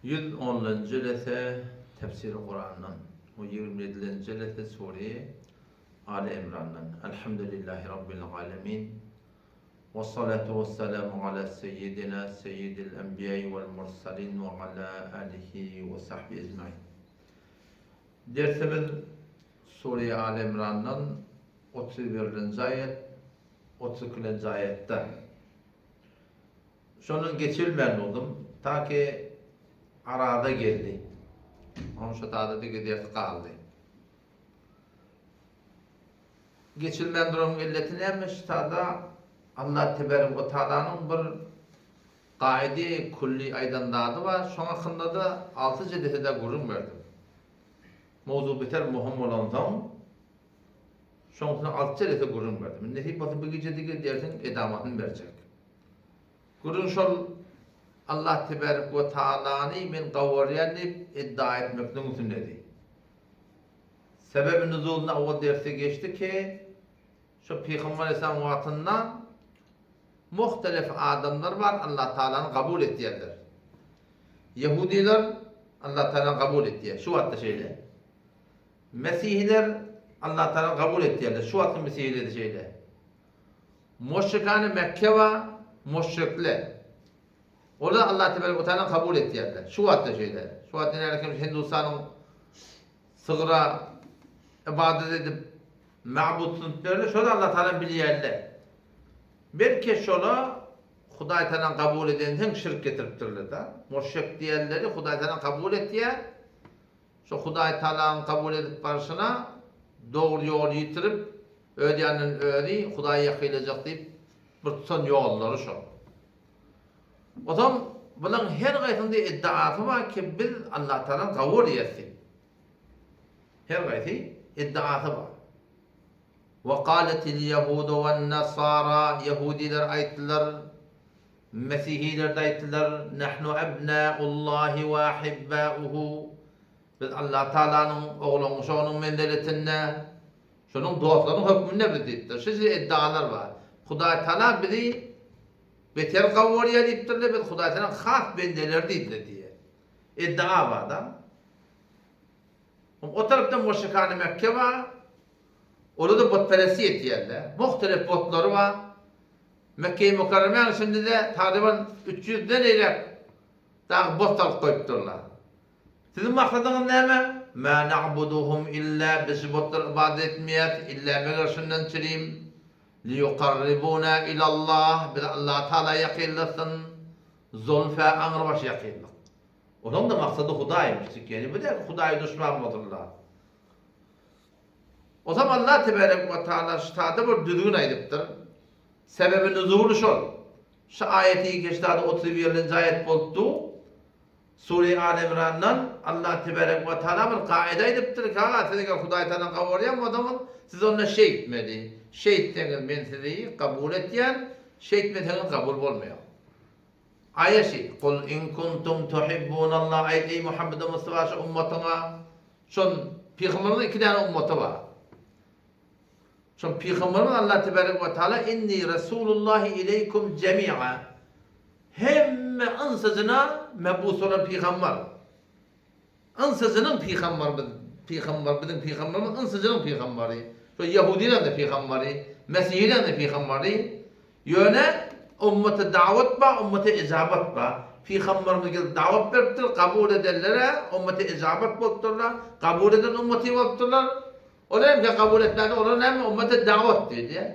110-njy jelese Tefsiri Kurandan we 27-nji jelese Sure Aly Imrandan. Elhamdülillahi Rabbil alemin. Wessalatu wessalamu ala seyyidina seyyidil enbiýai wel mursalin we ala alihi we sahbihi ecmain. Dersimiz Sure Aly Imrandan 31-nji aýat, 32-nji aýatda. Şondan geçilmän durdum. Ta ki Arada geldi. Onuň şo tada dige ders galdy. Geçilmän duranyň illeti näme? Şu tada Allah tebarek we taalanyň bir gaýdy külli aýdan zady bar. Şoň hakynda-da alty jelesede gürrüň berdim. Mowzuk beter möhüm bolansoň, şoň üstüne alty jelese gürrüň berdim. Indi nesip bolsa bu gije dige dersiň edamasyny berjek. Gürrüň şol Allah tebarek we taalany men gawarýan diýip iddia etmekligiň üstündedi. Sebebi nuzulyny owal dersde geçdi ki, şo Pygamber aleyhisselam wagtynda muhtelif adamlar bar Allah Taalany kabul etýärler. Ýehudiler Allah Taalany kabul etýär. Şu wagtda şeýle. Mesihiler Allah Taalany kabul etýärler. Şu wagtky mesihiler-de şeýle. Muşrikany Mekke bar, muşrikler. Olar Allah tebarek we teala kabul etýärler. Şu wagtda şeýle. Şu wagt näme kim Hindustanyň sygra ybadat edip mabut sunup berdi, şol Allah Taala bilýärler. Belki şola Hudaý Taala kabul edensoň şirk getiripdirler da. Muşrik diýenleri Hudaý Taala kabul etýär. Şo Hudaý Taalaň kabul edip barşyna dogry ýoly ýitirip, öz ýanyndan özi Hudaýa ýakynlajak diýip bir tutan ýollary şo. Ozal bulaň her gaýsynda iddiasy bar ki biz Allah Taalaň gawur diýýäs diýip. Her gaýsy iddiasy bar. Wa qalatil yahudu wan nasara ýehudiler aýtdylar, mesihiler-de aýtdylar, nahnu abnaullahi wa ahibbauhu biz Allah Taalanyň oglan uşagynyň menzeletinde, şonuň dostlarynyň hökmünde biz diýipdir. Şeýle iddialar bar. Hudaý Taala bizi Beter gawy bolýar diýipdirler, biz Hudaý Tagalaň has bendeleri diýdiler diýýär. Iddia bar-da. O tarapdan muşrikany Mekke bar. Olar-da butperestlik etýärler. Muhtelif butlary bar. Mekge-i Mükerremäň içinde-de tagryban 300 den eýläk dagy but salyp goýupdyrlar. Siziň maksadyňyz näme? Mä na'buduhum illa biz şu butlara ybadat etmeýäris, illa meger şundan çirim. Liýukarribuna ilallah, bizi Allatagala ýakynlatsyn, zulfä aňrybaş ýakynlyk. Olaň-da maksady Hudaýmyş, ýöne bu däl Hudaýa duşman bolsunlar. Ozam Allah tebarek we taala şu tada bir düzgün aýdypdyr. Sebebi nuzuly şol. Şu aýaty geçdada 31-nji aýat bolupdy. Sure-i Aly Imrandan Allah tebarek we taala bir kaida aýdypdyr ki, Aga, siz eger Hudaý Taalany gawarýan bolsaňyz, siz onda şeýtmeli. Şeýtseňiz men sizi kabul etýän, şeýtmeseňiz kabul bolmaýan. Aýa şeý, Kul in kuntum tuhibbunallah, aýt eý Muhammedi Mustafa şu ummatyňa, şol pygamberimiziň iki däne ummaty bar. Şol pygamberimiz Allah tebarek we taala inni resulullahi ileýkum jemi'a. Hemme ynsyjyna mebus bolan pygamber. Ynsyjynyň pygambary biz, pygamber biziň pygamberimiz ynsyjynyň pygambary. Şo ýehudileň-de pygambary, mesihileň-de pygambary. Ýöne ummata dawat bar, ummata ijabat bar. Pygamberimiz gelip dawat beripdir, kabul edenlere ummata ijabat bolupdyrlar, kabul eden ummaty bolupdyrlar. Olar hem kabul etmändir, olar näme ummata dawat diýilýär.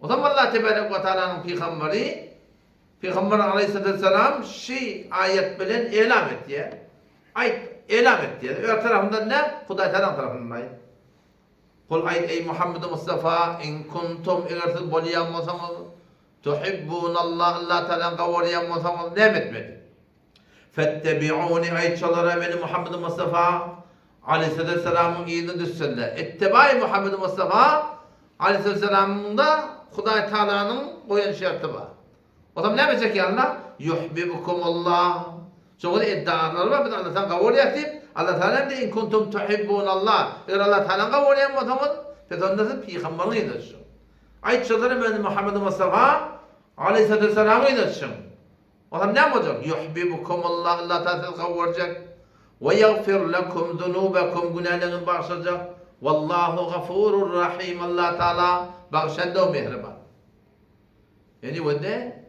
O zaman Allah tebarek we taalanyň pygamberi Pygamber aleýhissalam şi aýat bilen elam etýär. Aýt, elam etýär. Öz tarapyndan däl, Hudaý Tagalaň tarapyndan aýt. Kul aýt eý Muhammed Mustafa in kuntum eger siz bolýan bolsaňyz tuhibbunallah Allah Tagalaň gawarýan bolsaňyz näme etmeli? Fettebi'uni aýt şolara meni Muhammed Mustafa aleýhissalamyň yzyna düşsünler. Ittibai Muhammed Mustafa aleýhissalamyňda Hudaý Taalanyň goýan şerti bar. O zaman näme çekýär Allah? Yuhibbukumullah. Şoňa iddialary bar biz Allah Taala gawy bolýas diýip, Allah Taala hem in kuntum tuhibbunallah. Eger Allah Taala gawy bolýan bolsaňyz, pes onda siz pygamberiň yzyna düşüň. Aýt şolara meni Muhammed Mustafa aleýhissalamyň yzyna düşüň. Ondan näme boljak? Yuhbibukumullah, Allah Taala sizi gowy görjek. We ýagfir lekum zunubakum, günäleriňizi bagyşlajak. Wallahu gafurur rahim, Allah Taala bagyşanda mähriban. Ýani wede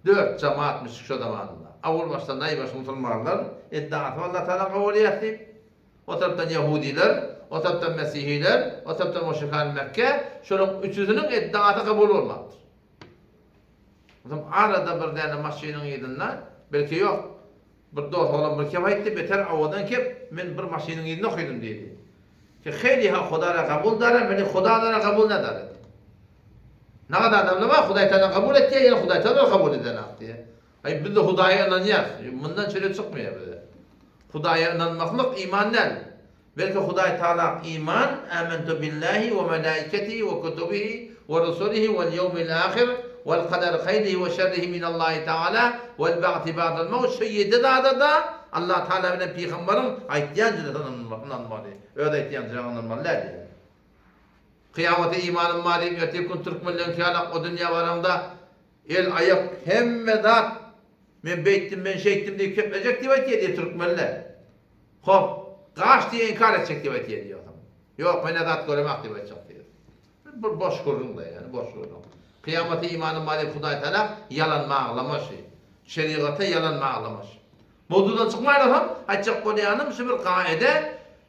dört jamaat müşrik şo zamanynda. Awal başda naýbaşy musulmanlar iddiasy Allah Taala gowy görýär diýip, o tarapdan ýahudiler, o tarapdan mesihiler, o tarapdan müşrikan Mekke, şolaryň üçüsiniň iddiasy kabul bolmapdyr. Onsoň arada bir däne maşynyň yzynda, belki ýok, bir dost oglan bir kep aýtdy, beter owadan kep, men bir maşynyň yzynda okydym diýdi. Ki heli ha Huda ra kabul dara, meni Huda dara kabul nedara diýdi. Nagada adamlar bar, Hudaý Taala kabul etýär, ýa Hudaý Taala kabul edenak diýýär. Aý biz-de Hudaýa ynanýas. Mundan çöle çykmaýar bize. Hudaýa ynanmaklyk iman däl. Belki Hudaý Taala iman, Amentu billahi we melaiketihi we kutubihi we rusulihi wel ýewmil ahir wel kaderi haýrihi we şerrihi minallahi taala wel ba'ti ba'dal mawt şu ýedi zada-da Allah Taala bilen pygamberiň aýtýan jüresine ynanmaly. Öz aýtýan jüreňe ynanmaly däl diýýär. Kyýamata imanym bar diýip ertir gün türkmenleň ýalak o dünýä baraňda el aýak hemme zat men beýtdim men şeýtdim diýip keplejek diýip aýtýar diýýär türkmenler. Hop, gaş diýe inkar etjek diýip aýtýar diýýär. Ýok, men zat göremak diýip aýtjak diýýär. Bu boş gürrüň da ýani boş gürrüň. Kyýamata imanym bar diýip Hudaý Taala ýalan maglamaşy. Şerigata ýalan maglamaşy. Mowzudan çykmaýlarsam, aýtjak bolýanym şu bir gaede,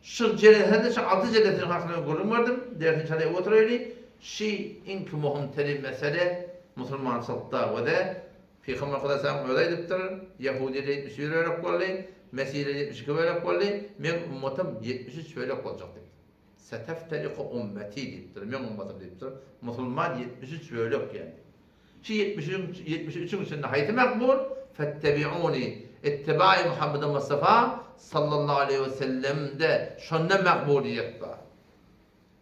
şu jelesede şu alty jelesiniň hakynda men gürrüň berdim, dersin çalyp oturaýly, şi iňki möhüm terim mesele musulmançylykda we-de Pygamber Hudaýsalam özi aýdypdyr, Ýahudylar 71 bölek boldy, Mesihiler 72 bölek boldy, meň ummatym 73 bölek boljak diýipdir. Setefteliku ummeti diýipdir, meň ummatym diýipdir, musulman 73 bölek ýaly. Şu ýetmişiň, 73-iň içinde haýsy makbul? Fettebi'uni, ittibai Muhammedi Mustafa sallallahu aleýhi we sellemde şonda makbulyýet bar.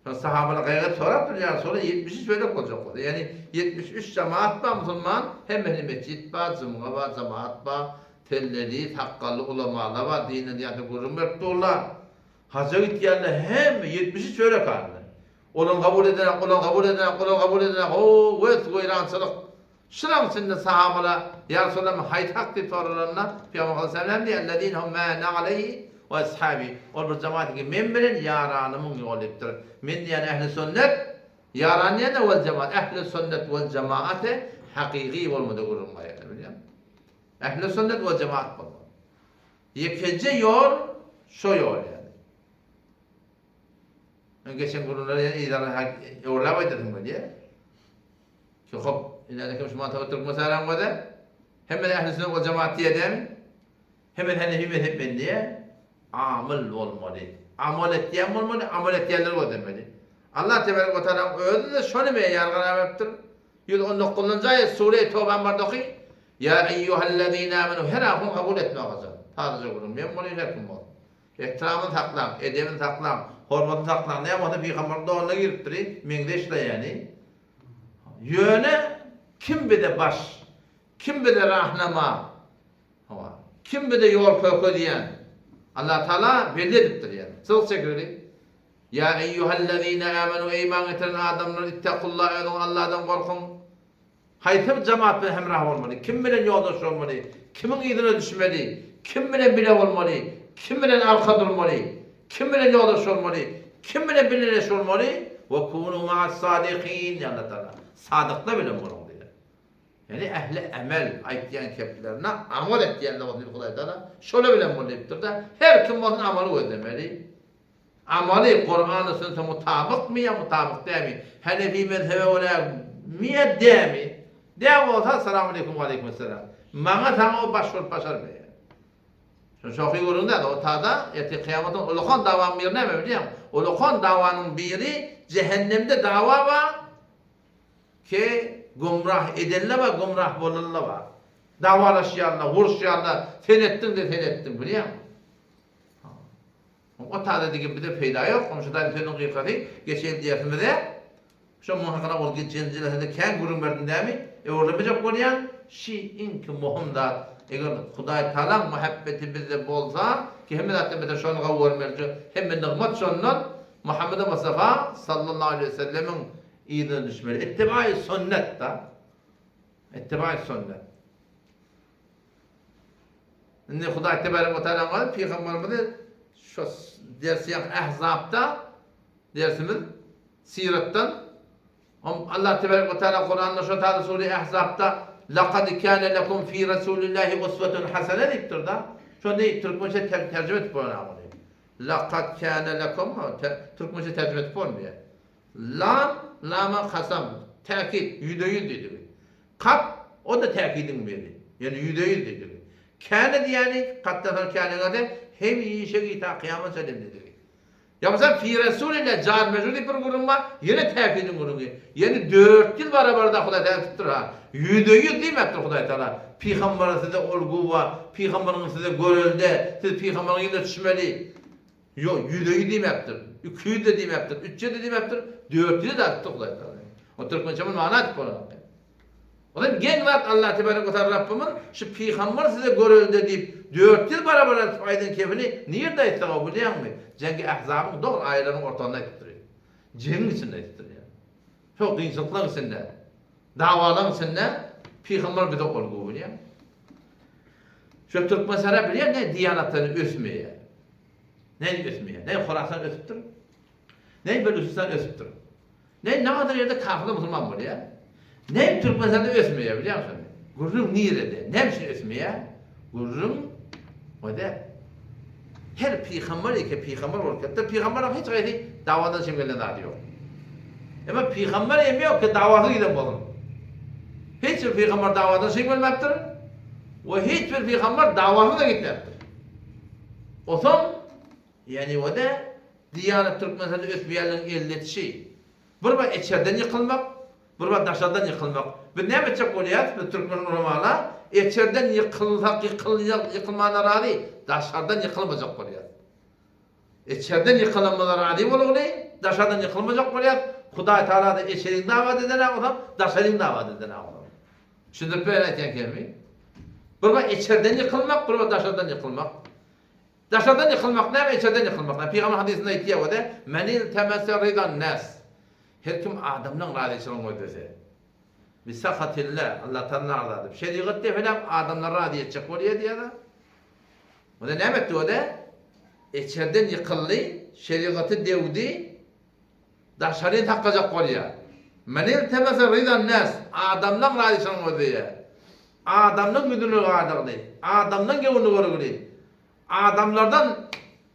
Şonda sahabalar gaýgyryp sorapdyr, ýa Resulallah 73 bölek boljak bolsa, ýagny 73 jemaat bar musulman, hemmesinde metjit bar, jumga bar, jemaat bar, selleli, sakgally ulamalar bar, dinden diýende gürrüň berip durlar. Haja gitýänler hemme 73 bölek aldy. Olam kabul edenak, olam kabul edenak, olam kabul edenak, ho, wes weýrançylyk. Şulaň içinde sahabalar, Ýa Resulallah, haýsy hak diýip soralanda, Pygamber sallallahu diýýär, Ellezine hum ma ana aleýhi we ashabi. Ol bir jemaat ki men bilen ýaranymyň ýoly diýipdir. Men diýýän ehli sünnet, ýaran diýende wel jemaat, ehli sünnet wel jemaate hakyky bolmady gürrüň bar ýerde bilýäňmi? Ehli sünnet wel jemaat bolmaly. Ýekeje ýol şo ýol ýaly. Men geçen gürrüňleri ýene yzarlap öwrüläp aýdasym gelýär. Ki hop, ine kim şu mantagy türkmen saran göze. Hemme ähli sünnet we jemaat diýeden. Hemme hanefi mezhep men diýe. Amyl bolmaly. Amal etýän bolmaly, amal etýänler gözlemeli. Allah tebarek we taala özi de şony meýar garar beripdir. 119-njy aýat sure Tawban barda oky. Ýa eýýuhellezine amenu her ahun kabul etme agajan. Sadaja gürrüň. Men bolaýyn her kim bolsun. Ehtiramyny saklaň, edebini saklaň, hormatyny saklaň. Näme bolsa pygambaryň donuna giripdir, meňzeşle ýäni. Ýöne kim bize baş, kim bize rahnama, hawa, kim bize ýol kökezýän? Allah Taala belli edipdir ýäni. Çyzyk çekildi. Ýa eýýuhellezine amenu eý iman getiren adamlar ittakullah özüňiz Allahdan gorkuň. Haýsy bir jemaat bilen hemrah bolmaly, kim bilen ýoldaş bolmaly, kimiň yzyna düşmeli, kim bilen bile bolmaly, kim bilen arka durmaly, kim bilen ýoldaş bolmaly, kim bilen bileleş bolmaly, we kunu ma'as sadikin diýýär Allah Tagala. Sadyklar bilen boluň diýýär. Ýagny ähli emel, aýtýan keplerine amal etýänler bolsun diýip Hudaý Tagala şolar bilen bol diýipdir-de, her kim bolsun amaly gözlemeli. Amaly Kurany sünnete mutabykmy ýa mutabyk dälmi? Hanefi mezhebe görä mi ýa dälmi? Däl bolsa Salam aleýkum we aleýkum esselam. Maňa saňa o baş bolup başarmaýar. Şony şohy görüň däl, o tada ertir kyýamatyň ulakan dawanyň biri näme bilýäňmi? Ulakan dawanyň biri jähennemde dawa bar, ki gümrah edenler bar, gümrah bolanlar bar. Dawalaşýarlar, uruşýarlar, sen etdiň de sen etdiň bilýäňmi? O tada diýip bize peýda ýok, goňşy daýym sözüniň gysgasy, geçeli diýersiňiz-ä. Şo muň hakyna ol geçen jelesede kän gürrüň berdim dämi? Öwrülemejek bolýan, şi iňki möhüm zat, eger Hudaý Tagalaň muhabbeti bizde bolsa, ki hemme zatdan beter şony gowy görmelidir, hemme nygmat şondan, Muhammedi Mustafa sallallahu aleýhi we sellemiň yzyna düşmeli. Ittibai sünnet da. Ittibai sünnet. Indi Hudaý tebarek we taala pygamberimizi şu dersi Ahzabda dersimiz siratdan Allah tebarek we taala Kuranda şu taala sure Ahzabda Laqad kana lekum fi rasulillahi uswatun hasene diýipdir da. Şony türkmençe terjime edip bolanok ony. Laqad kana lekum türkmençe terjime edip bolmaýar. Lam lama kasam täkit 100% diýdigi. Kat o da täkidiň biri. Ýani 100% diýdigi. Kana diýeni katdan soň kana gelse hemişe ta kyýamat çenli diýdigi. Ýa bolsa fi Resulillah jar mejrur diýip bir gürrüň bar, ýene täkidiň gürrüňi. Ýani 400 barabarda Hudaý Taala tutupdyr ha. 100% diýmepdir Hudaý Taala. Pygambere size olgu bar, pygamberiň size görelde, siz pygamberiň ýüzüne düşmeli. Ýok, 100% diýmepdir. 200 de diýmepdir, 300 de diýmepdir, 400 de aýdypdyr Hudaý Taala. O türkmençe muny mana aýdyp bolanok. O zaman geň zat Allah tebarek we taala Rabbimiz şu pygamber size görelde diýip 400 barabar aýdyp aýdan kefini nirde aýtsa o bilýäňmi? Jengi Ahzabyň dogry aýalaryň ortasynda aýdypdyr. Jeňiň içinde aýdypdyr ýa. Şo kynçylyklaryň içinde, dawalaryň içinde pygamber bize olgu bilýäň. Şu türkmen sara bilýän ne diýanatdan ösmeýär. Ne ösmeýär? Ne Horasan ösüpdir? Ne Belüsistan ösüpdir? Ne nadir ýerde kafirler musulman bolýar. Ne Türkmenistanda ösmeýär bilýär musun? Gürrüň nirede? Näme üçin ösmeýär? Gürrüň o-da her pygamber eke pygamber bolup ketdi. Pygamberler hiç gaýsy dawadan çem gelen zady ýok. Emma pygamber hem ýok ki dawasyz giden bolsun. Hiç bir pygamber dawadan çem gelmepdir. We hiç bir pygamber dawasyz da gitmepdir. Oson Ýani o-da Diýanet Türkmenistanda ösmeýänleriň elletişi. Bir bar içerden ýykylmak, bir bar daşardan ýykylmak. Biz näme etjek bolýarys biz türkmen ulamalar içerden ýykylsak ýykylýak ýykylmana razy, daşardan ýykylmajak bolýarys. Içerden ýykylanymyza razy bolugly, daşardan ýykylmajak bolýarys. Hudaý Taala-da içeriňde abat eden-ä bolsam, daşaryňda abat eden-ä bolsam. Düşündirip berin aýtýan kelimi. Bir bar içerden ýykylmak, bir bar daşardan ýykylmak. Daşardan ýykylmak näme, içerden ýykylmak näme? Pygamber hadysynda aýtýar we-de, Men iltemese ridan nas. Her kim adamlaň razyçylygyny gözlese. Bi sahatilla, Allah Taala narza edip. Şerigat defeläp adamlary razy etjek bolýar diýýär-de. O-da näme etdi o-da? Içerden ýykyldy, şerigaty döwdi, daşaryny saklajak bolýar. Men iltemese ridan nas. Adamlaň razyçylygyny gözleýär. Adamlaň ýüzüni gadyrly, adamlaň göwnüni görgüli. Adamlardan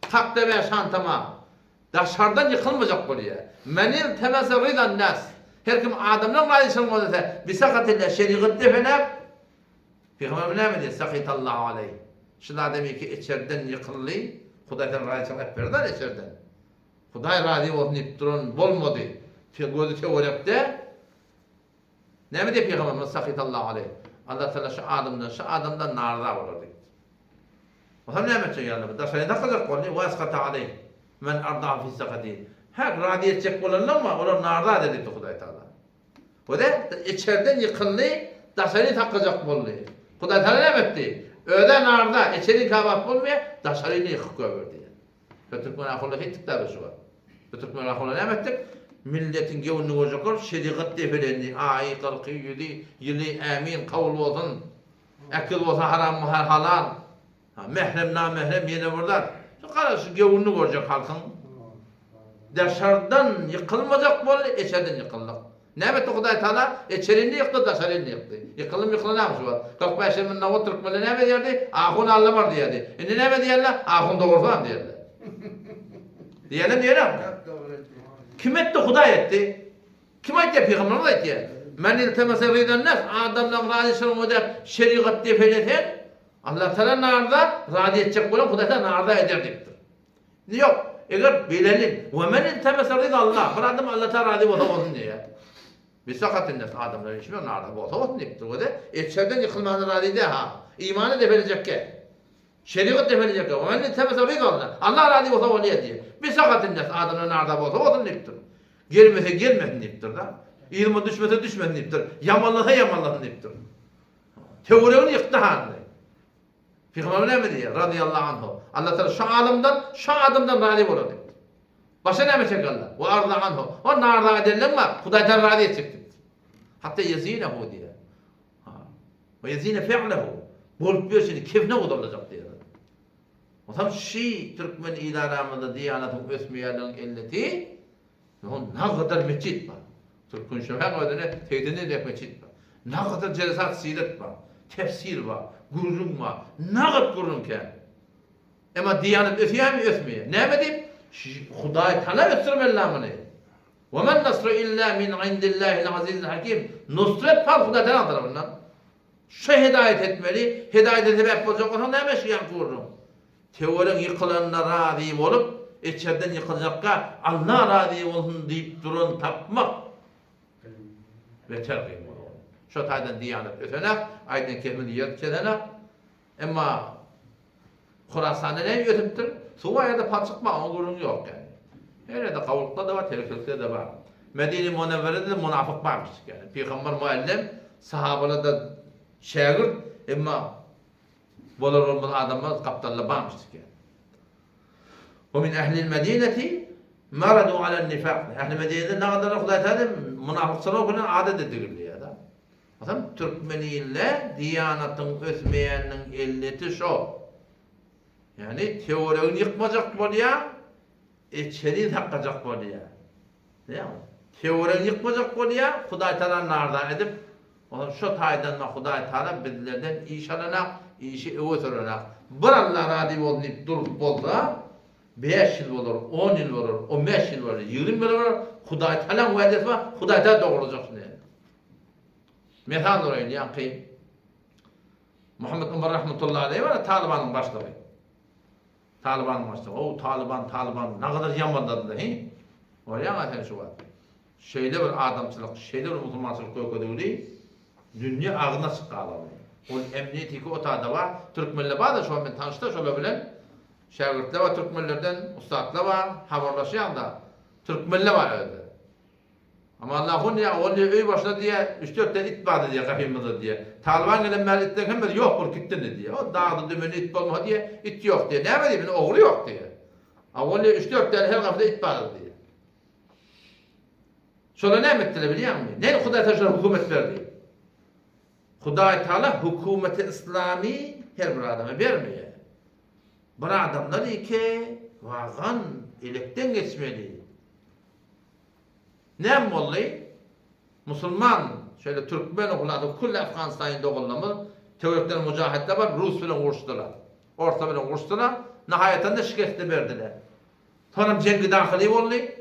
takdebe şantama, daşardan ýykylmajak bolýar. Men iltemese rydan nas. Her kim adamlaň razyçylygyny gözlese, bisakatilla şerigat defeläp, Pygamberimiz näme diýýär? Sahitallahu aleýh. Şul adam ýeke içerden ýykyldy, Hudaý seniň razyçylygyňy äp berdi-dä içerden. Hudaý razy bolsun diýip duran bolmady. Gözi töwerekde. Näme diýip Pygamberimiz sahytallahu aleýh, Allah Tagala şu adamdan, şu adamdan naraza bolar diýipdir. Onsoň näme etjek ýaly, daşaryny saklajak boldy, we eskata aleýh men ardahu fi sakati. Hä, razy etjek bolanlaň bar, olar naraza eder diýipdir Hudaý Tagala. O-da içerden ýykyldy, daşaryny saklajak boldy. Hudaý Tagala näme etdi? Öz-ä naraza, içeriň kabap bolmaýar, daşaryny ýykyp goýberdi. Biz türkmen ahunlar etdik da biz şu wagt. Biz türkmen ahunlar näme etdik? Milletiň göwnüni görjek bolup şerigat depelendi. Aýy, kyrky, ýüzi, ýyly, ämin, kabul bolsun. Äkiz bolsa haram halal. Ha, mährem, namährem ýene bir zat. Şu gara şu göwnüni görjek halkyň. Daşardan ýykylmajak boldy, içerden ýykyldyk. Näme etdi Hudaý Taala? Içerini ýykdy, daşaryny ýykdy. Ýykyldym ýykylanam şu wagt. 45 ýyl mundan ozal türkmenler näme diýerdi? Ahun Alla bar diýerdi. Indi näme diýerler? Ahun dogrudanam diýerler. Diýerler diýerler. Kim etdi? Hudaý etdi. Kim aýtýar? Pygamberimiz aýtýar. Men iltemese ridan nas, adamlaryň razyçylygyny ödäp, şerigat depelesen, Allah Taala narda razy etjek bolan Hudaý Taala narda eder diýipdir. Ýok, eger bileli, we men iltemese rizallah, bir adam Alla Taala razy bolsa bolsun diýýär. Bi sakatin nefs adamlar işme narda bolsa bolsun diýipdir. We de etşerden ýykylmana razy däl ha. Imany defelejekge. Şerigat defelejekge. We men iltemese rizallah. Allah razy bolsa bolýar diýýär. Bi sakatin nefs adamlar narda bolsa bolsun diýipdir. Gelmese gelmesin diýipdir da. Yzyma düşmese düşmesin diýipdir. Ýamanlasa ýamanlasyn diýipdir. Töweregini ýykdy hany. Pygamber näme diýýär? Radiyallahu anhu. Allah Taala şu alymdan, şu adamdan razy bolar diýipdir. Başa näme çek Allah? Wa arda anhu. O narda edenleň bar, Hudaý Taala razy etjek diýipdir. Hatta yezinehu diýýär. Ha. Wa yezine fi'lehu. Bolup ýörşüni kebne gudalajak diýýär. Onsoň şi türkmen il aramyzda diýanatyň ösmeýänligiň elleti Ýo nagadar metjit bar. Türkmen şöhäň özüne segsenden bäş metjit bar. Nagadar jelesat siret bar. Tefsir bar. Gürrüň bar. Nagat gürrüň kän. Emma diýanat ösýärmi ösmeýär. Näme diýip? Hudaý tala ösdürmeli la muny. Ve men nasru illa min indillahil azizil hakim. Nusret fal Hudaý tala tarapyndan. Şu hedaýat etmeli. Hedaýata sebäp boljak bolsaň näme şu ýaňky gürrüň? Töweregiň ýykylanyna razy bolup, içerden ýykyljakka Alla razy bolsun diýip duran tapmak beter kyn bolar. Şo taýdan diýanet ösenak, aýdan kemini ýer kesenak. Emma Horasanda näme ösüpdir? Suw aýarda palçyk bar, oňa gürrüň ýok ýaly. Her ýerde gawulykda-da bar, telekelikde-de bar. Medine Münewwerede-de munafyk barmyş ýaly. Pygamber muallem, sahabalar-da şägirt, emma Bolar bolmaz adamlar gapdalda barmyş diýýär. Wa min ehlil medineti maradu alen nifaq. Ehli Medinede nagadar Hudaý Taala munafykçylyk bilen adat edildi diýýär. Asam türkmenile diýanatyň ösmeýäniniň elleti şo. Ýani töweregini ýykmajak bolýar, içerini saklajak bolýar. Näme? Töweregini ýykmajak bolýar, Hudaý Taala narza edip, Onsoň şo taýdan-da Hudaý Taala bizlerden iş alanak, işi öwe sürenak. Bir Alla razy bolsun diýip durup bolsa, bäş ýyl bolar, on ýyl bolar, on bäş ýyl bolar, 20 ýyl bolar, Hudaý Taalaň wädesi bar, Hudaý Taala dogrulajak şuny. Mysal beraýyn, ýaňky Muhammet Umar rahmetullahi aleýhi bar, Talybanyň başlygy. Talybanyň başlygy. O Talyban, Talyban nagadar ýamanladylar, he? Görýäňä sen şu wagt. Şeýle bir adamçylyk, şeýle bir musulmançylyk görkezildi, dünýe agzy açyk galardy. Ol emniyetiki o tada bar, türkmenler bar-da şo men tanyşda şolar bilen, şägirtler bar türkmenlerden, ussatlar bar, habarlaşýan-da, türkmenler bar özde. Amma Allahun diýýär, ol diýýär öý başynda diýýär, üç-dört tane it bardy diýýär gapymyzda diýýär. Talyban gelen bäri itleň hemmesi ýok bolup gitdi diýýär. O dagda dümende it bolmasa diýýär, it ýok diýýär. Näme diýip, indi ogry ýok diýýär. A ol diýýär üç-dört tane her gapyda it bardy diýýär. Şolar näme etdiler bilýäňmi? Näme Hudaý Taala şolara hökümet berdi? Hudaý Taala hökümeti yslamy her bir adama bermeýär. Bir adamlar eke wagan elekden geçmeli. Näme boldy? Musulman, şeýle türkmen oglady külli Afganistanyň doganlarymyz töwerekden mujahidler bar, rus bilen uruşdylar. Orslar bilen uruşdylar. Nahaýatanda şikesli berdiler. Soňam jengi dahyly boldy.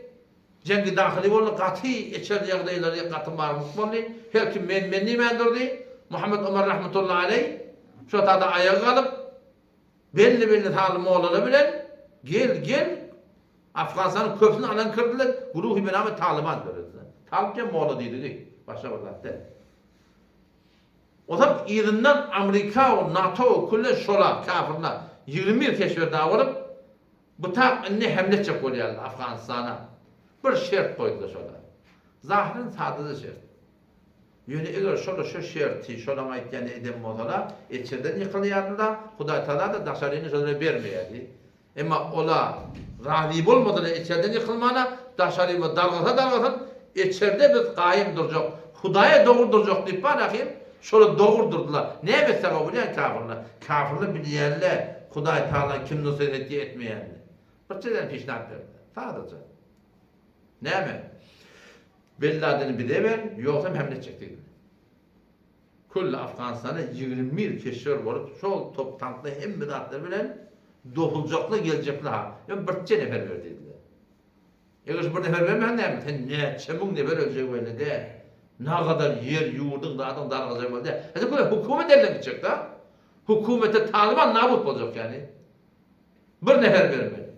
Jengi dahyly boldy, gaty içer ýagdaýlary gaty marmyk boldy. Her kim men men diýmän durdy. Muhammet Omar rahmetullahi aleý şo tada aýaga galyp, belli-belli sanly mollalar bilen gel gel Afganystanyň köpüsini alan kirdiler, guruhy bename Talyban dörediler. Talyp diýen molla diýdigi, başga bir zat däl. Ozal yzyndan Amerika we NATO külle şolar kafirler 21 keşwer dagy bolup Bu tak indi hemle etjek bolýarlar Afganystana. Bir şert goýdular şolar. Zahyran sadaja şert. Ýöne eger şolar şo şerti, şolaň aýtýanyny eden bolsalar, içerden ýykylýardylar, Hudaý Tagala-da daşaryny şolara bermeýärdi. Emma olar razy bolmadylar içerden ýykylmana, daşarymy dargasa dargasyn, içerde biz gaýym durjak, Hudaýa dogry durjak diýip bar ahym, Şolar dogry durdular. Näme etse gowy bilýän kafirler. Kafirler bilýänler Hudaý Tagala kim nusret etýä etmeýänini. Bir çeden pişnat berdiler. Sadaja. Näme? Bin Ladeni bize ber, ýogsam hemle etjek diýdiler. Külli Afganystana 21 keşwer bolup şol top tankly hemme zatlar bilen dopuljakly geljekli ha. Ýöne birçe nefer ber diýdiler. Eger şu bir nefer bermeseň näme? Sen näçe müň nefer öljegi belli däl. Nagadar ýer, ýurduň, zadyň dargajagy belli däl. Hä sen hökümet elden gitjek da. Hökümete Talyban nabut boljak ýani. Bir nefer bermeli.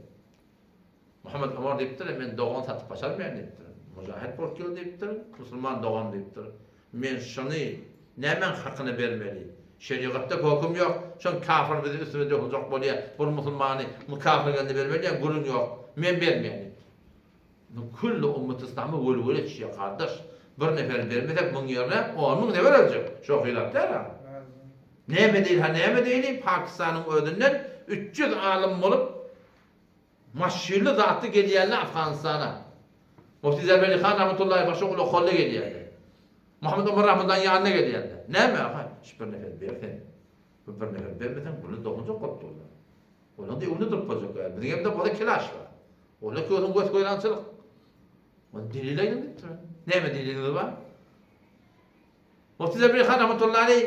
Muhammet Omar diýipdir, men dogan satyp başarmaýan diýipdir. Mujahid bolup gel diýipdir, musulman dogan diýipdir. Men şuny nämäň hakyna bermeli? Şerigatda höküm ýok. Şoň kafir bizi üstüne döküljek bolýa. Bir musulmany kafiriň eline bermeli diýen gürrüň ýok. Men bermeýän diýipdir. Bu külli ummet yslamy welwele düşýär gardaş. Bir neferi bermesek muň ýerine on müň nefer öljek. Şo hylap däl-a. Näme diýeli ha näme diýeli Pakistanyň özünden 300 alym bolup Maşynly zatly gelýänler Afganystana. Mufti Zerbeli han rahmetullahi başa ula holla gelýärler. Muhammed Omar rahmetullahi ýanyna gelýärler. Näme? Ha, şu bir nefer ber sen. Bir nefer bermeseň, bular dokunjak bolup durlar. Olar-da öňünde durup boljak däl. Biziň hem-de bolsa kilaş bar. Olar közüň göz goýlançylyk. Ony delil aýdyň diýipdir. Näme deliliňiz bar? Mufti Zebri han rahmetullahi aleý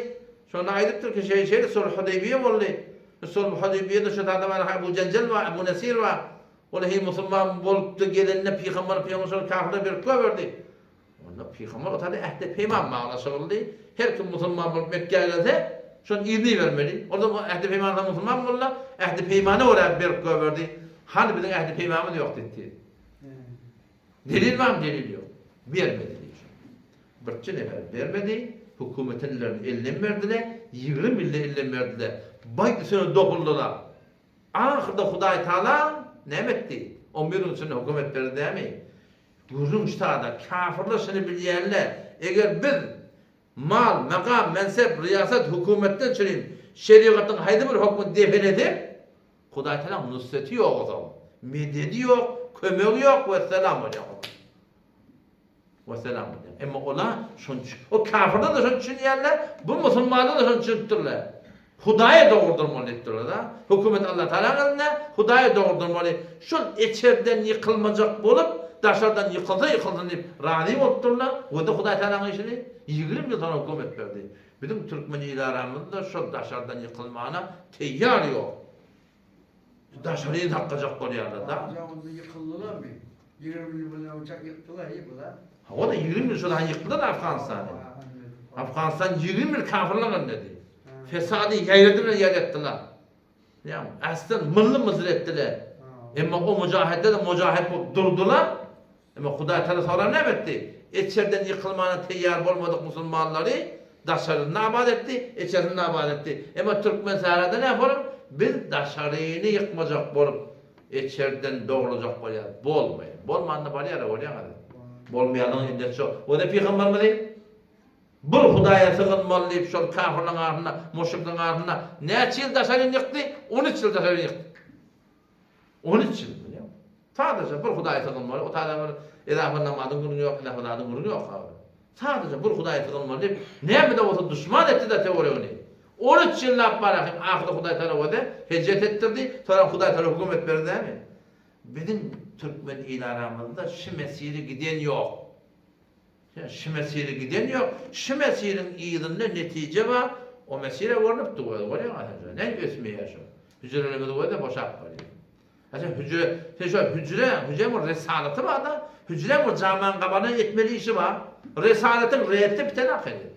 şonda aýdypdyr ki, şeýle şeýle sulh Hudeýbiýe boldy. Sulh Hudeýbiýede şu adam bar, Ebu Jenjel bar, Ebu Nesir bar. Ol hem musulman bolupdy, gelende pygamber pygamber şol kafirler berip goýberdi. Onda pygamber o taýda ähdi peýman baglaşyldy. Her kim musulman bolup Mekgä gelse, şony yzyna ibermeli. Ol da ähdi peýmandan musulman boldy, ähdi peýmana görä berip goýberdi. Hany biziň ähdi peýmanymyz ýok diýdi. Delil barmy? Delil ýok. Bermedi diýip. Birçe nefer bermedi, hökümetinlerini elinden berdiler, 20 ýylda elinden berdiler. Baý üstüne dokuldylar. Ahyrda Hudaý Taala näme etdi? On bir gün içinde hökümet berdi dämi? Gürrüň ştada, kafirler şuny bilýänler, eger biz mal, makam, mensep, ryýasat, hökümetden çürim şerigatyň haýsy bir hökmüni depelesek, Hudaý Tagalaň nusreti ýok o zaman, mededi ýok, kömegi ýok, wessalam bolýar o zaman. Wessalam bolýar. Emma olar şony o kafirler-de şony düşünýärler, bu musulmanlar-da şony düşünipdirler. Hudaýa dogry durmaly diýip durlar-da. Hökümet Allah Tagalaň elinde, Hudaýa dogry durmaly. Şol içerden ýykylmajak bolup, daşardan ýykylsa ýykylsyn diýip razy bolup durlar. O-da Hudaý Tagalaň işini 20 ýyl soňra hökümet berdi. Biziň türkmen il-aramyzda şol daşardan ýykylmana teýýar ýok. Daşaryny saklajak bolýarlar-da. Hajy onda ýykyldylarmy? 20 ýyl mundan uçak ýykdylar he bular. Hawa-da 20 ýyl şodan ýykdylar Afganystany. Afganistan 20 ýyl kafirler elindedi. Fesady ýaýradyr bilen ýaýratdylar. Ýa aslan mylly myzyr etdiler. Emma o mujahidler de mujahid bolup durdular. Emma Hudaý Taala soran näme etdi? Içerden ýykylmana teýýar bolmadyk musulmanlary daşaryny abat etdi, içerini abat etdi. Emma türkmen sährada näme bolup, biz daşaryny ýykmajak bolup, içerden dogrulajak bolýar. Bolmaýar. Bolmanda barýar-a görýäňiz. Bolmaýanyň indi şo. O-da pygamberimizi Bir Hudaýa sygynmaly diýip şol kafirleriň arasynda, muşrikleriň arasynda näçe ýyl daşaryny ýykdy? On üç ýyl daşaryny ýykdy. 13 ýyl bilýäňmi? Sadaja bir Hudaýa sygynmaly, o taýda bir edafa namazyň günüň ýok, edafa zadyň günüň ýok ha. Sadaja bir Hudaýa sygynmaly diýip, näme-de bolsa duşman etdi-de töweregini. 13 ýyllap barahym ahyrda Hudaý tarap öde hejret etdirdi, soňra Hudaý tarap hökümet berdi dämi? Biziň türkmen il aramyzda şi mesiri giden ýok. Şi mesiri giden ýok. Şi mesiriň yzynda netije bar. O mesire görnüp dur özi görýäň aslynda. Nädip ösmeýär şo? Hüjrelerimiz görde boşap barýar. Aslynda hüjre, sen şo hüjre, hüjreň bir resalaty bar-da. Hüjreň bir jaman gabana etmeli işi bar. Resalatyň reddi biten ahyry.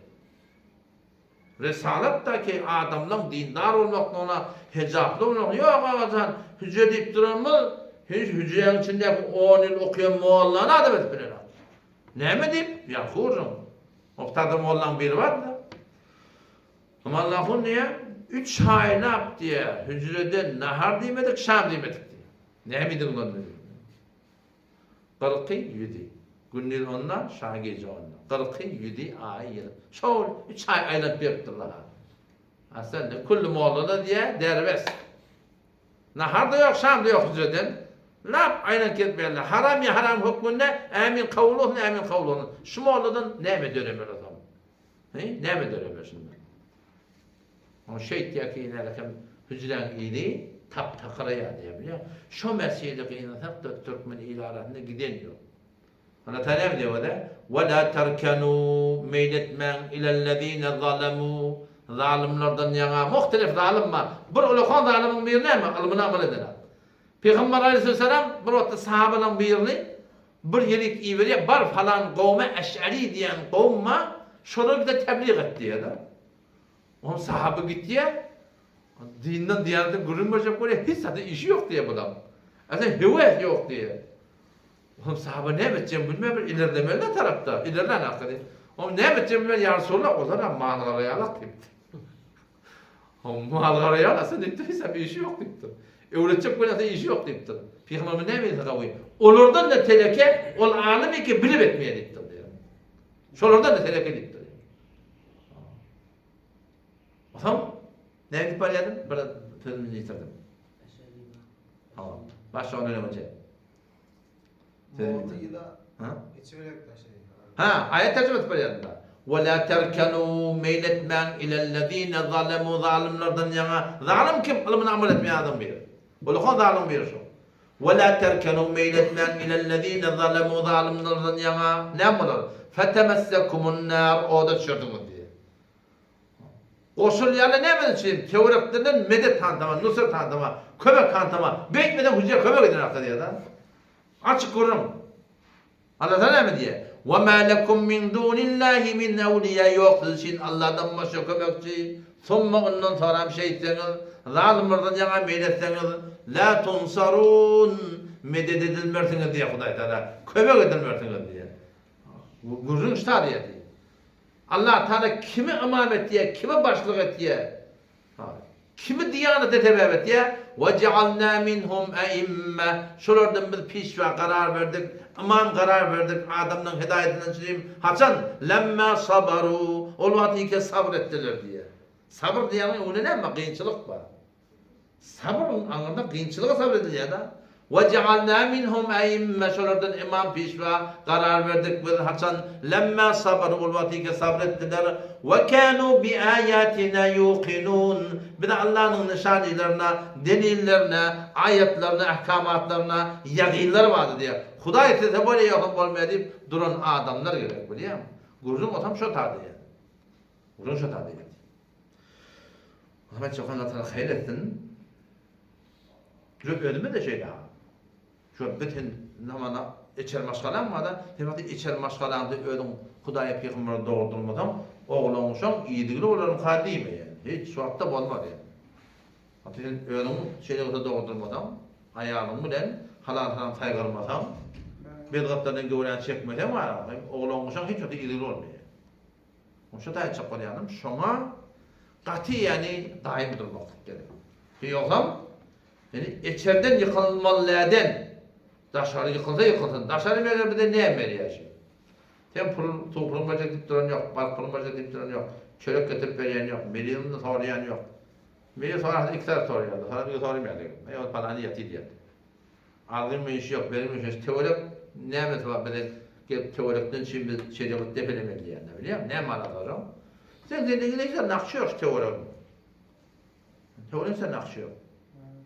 Resalat da ki adamlaň dindar bolmaklygyna, hejaply bolmaklygyna, ýok agajan, hüjre diýip duranymyz, hiç hüjräň içindäki on ýyl okaýan mollany adam edip bilenok. Näme diýip? Ýaňky gürrüň. Mugtada mollaň biri bardy-da. Amanlahun diýýär, üç aýlap diýýär, hüjrede nahar diýmedik, şam diýmedik diýýär. Näme idiň onda diýýär. Gyrky ýüzi. Gündiz onda, şa gije onda. Gyrky ýüzi aý ýyl. Şol üç aý aýlanyp beripdirler-ha. Aslynda külli molla-da diýýär, derbes. Nahar-da ýok, şam-da ýok hüjreden. Lap aýlanyp gelip berler. Haram ýa haram hökmünde ämin kabul bolsun, ämin kabul bolsun. Şu molladan näme döremeli o zaman? He, näme döremeli şundan? Oňa şeýtýär ki, ine hüjräň ili tap-takyraýar diýýär, bilýäňmi? Şo meselede gynansak-da, türkmen ili arasynda giden ýok. Allah Taala näme diýýär o-da? Ve la terkenû, meýil etmäň, ilellezine zalemû, zalymlardan ýaňa, muhtelif zalym bar. Bir ulakan zalymyň biri näme? Ylmyna amal edenok. Pygamber aleyhisselam bir wagtda sahabalaryň birini bir ýerik iberýär, bar falan gowma Eş'ari diýen gowum bar, şolara bize tebliğ et diýýär-de. Onuň sahaby gitýär, dinden diýanetden gürrüň berjek bolýar, hiç zada işi ýok diýýär bulaň. Aslynda höwes ýok diýýär. Onuň sahaba näme etjegini bilmän bir ilerlemeli tarapda, ilerlän arkaly. Onuň näme etjegini bilmän ýa Resulallah, olar-a mal garaýarlar diýipdir. Onuň mal garaýarlar, aslynda diýipdir, hiç zada işi ýok diýipdir. Öwretjek bolýan aslynda işi ýok diýipdir. Pygamberimiz näme diýse gawy, olardan-da teleke ol alym eke bilip etmeýär diýipdir diýýär. Şolardan-da teleke diýipdir. Onsoň näme diýip barýardym? Bir sözümi ýitirdim. Hawa. Başga ondan öňünçe. Ha? Ha, aýat terjime edip barýardym da. Ve la terkenu meýil etmäň ilellezine zalemu zalymlardan ýaňa, zalym kim? Ylmyna amal etmeýän adam biri. Ulakan zalym biri şo. Ve la terkenu meýil etmäň ilellezine zalemu zalymlardan ýaňa, näme bolar? Fetemessekumun nar oda düşersiňiz diýýär. Goşulýarlar näme üçin? Töwerekden medet hantama, nusret hantama, kömek hantama, beýtmeseň hüjre kömek eden hakda diýýär-de. Açyk gürrüň. Alla näme diýýär? Wa ma lekum min dunillahi min awliýa ýok siz üçin Alladan başga kömekçi. Summa ondan soňram şeýtseňiz, zalymlardan ýaňa meýil etseňiz, la tunsarun medet edilmersiňiz diýýär Hudaý Tagala. Kömek edilmersiňiz diýýär. Bu gürrüň şta diýýär. Allah Tagala kimi ymam etýär, kimi başlyk etýär? Kimi diýanete sebäp etýär? Wejealna minhum eimme, Şolardan biz pişwa karar berdik, ymam karar berdik, adamlaryň hidaýetinden çürim, haçan? Lemma sabaru, ol wagt ike sabyr etdiler diýýär. Sabyr diýýäniň öňünde näme bar? Kynçylyk bar. Sabyryň aňyrda kynçylyga sabyr edilýär-de. Wejealna minhum eimme, şolardan ymam, pişwa, karar berdik biz, haçan, lemma sabaru, ol wagtyky sabyr etdiler, we kanu bi aýatina ýukinun, biz Allanyň nyşanylaryna, delillerine, aýatlaryna, ahkamatlaryna ýagynlar bardy diýýär. Hudaý islese bolýar, ýogsam bolmaýar diýip duran adamlar gerek, bilýäňmi? Gürrüň otam şo ta diýýär. Gürrüň şo ta diýýär. Muhammet Çopan Allah Tagala haýyr etsin. Şu özüme-de şeýle ha. Şu bütin namana içer maşgalaň bar-da, sen wagty içer maşgalaňda özüň Hudaýa pygambere dogurdyrmasaň, oglan uşaň ýedigli bolarmyka diýme ýa. Hiç wagtda bolmaz ýa. Wagty sen özüň şeýle bolsa dogurdyrmasaň, aýalyň bilen halal-haram saýgarmasaň, bedgatlardan göwräni çekmeseň bar, oglan uşaň hiç wagtda ýedigli bolmaýar. Şo taýçak bolýanym, şoňa gaty ýany daýym durmaklyk gerek. Ýogsam, ýani içerden ýykylmalyläden daşary ýykylsa ýykylsyn. Daşary meger bize näme berýär şi? Sen pul, suw puluň berjek diýip duran ýok, balyk puluň berjek diýip duran ýok, çörek getirip berýän ýok, melýonly soraýan ýok. Melýon sorasa iki sagat soraýardy, soram iki soraýmaýardy. Eý ol palany ýatyr diýerdi. Algyn işi ýok, berim işi ýok. Töwerek nämesi bar bize gelip töwerekden üçin biz şerigat depelemeli diýýärler bilýäňmi? Näme manasy bar şoň? Sen zendigine hiç nakşy ýok şu töweregiň. Töweregiň sen nakşy ýok.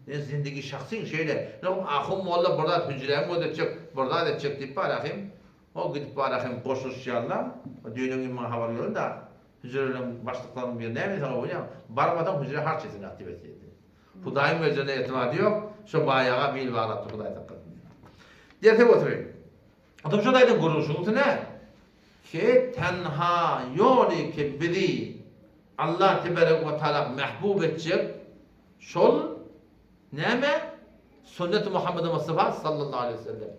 Ne zindigi şahsyň şeýle. Ýok ahun molla bir zat hüjräňi gözetjek, bir zat etjek diýip bar ahim. O gidip bar ahim goşulyşýarlar. O düýnüň gün maňa habar geldi da hüjreleriň başlyklarynyň biri näme diýse bolýar. Barmasaň hüjre harç etsin aktiw et diýdi. Hudaýyň özüne etibardy ýok, şo baýaga bil baglapdyr Hudaý saklasyn diýip. Derse oturyň. Adam şo taýdan gurluşyň nä? Ki tenha ýoly ki bizi Allah teberek we taala mähbub etjek şol näme? Sünnet-i Muhammed Mustafa sallallahu aleýhi we sellem.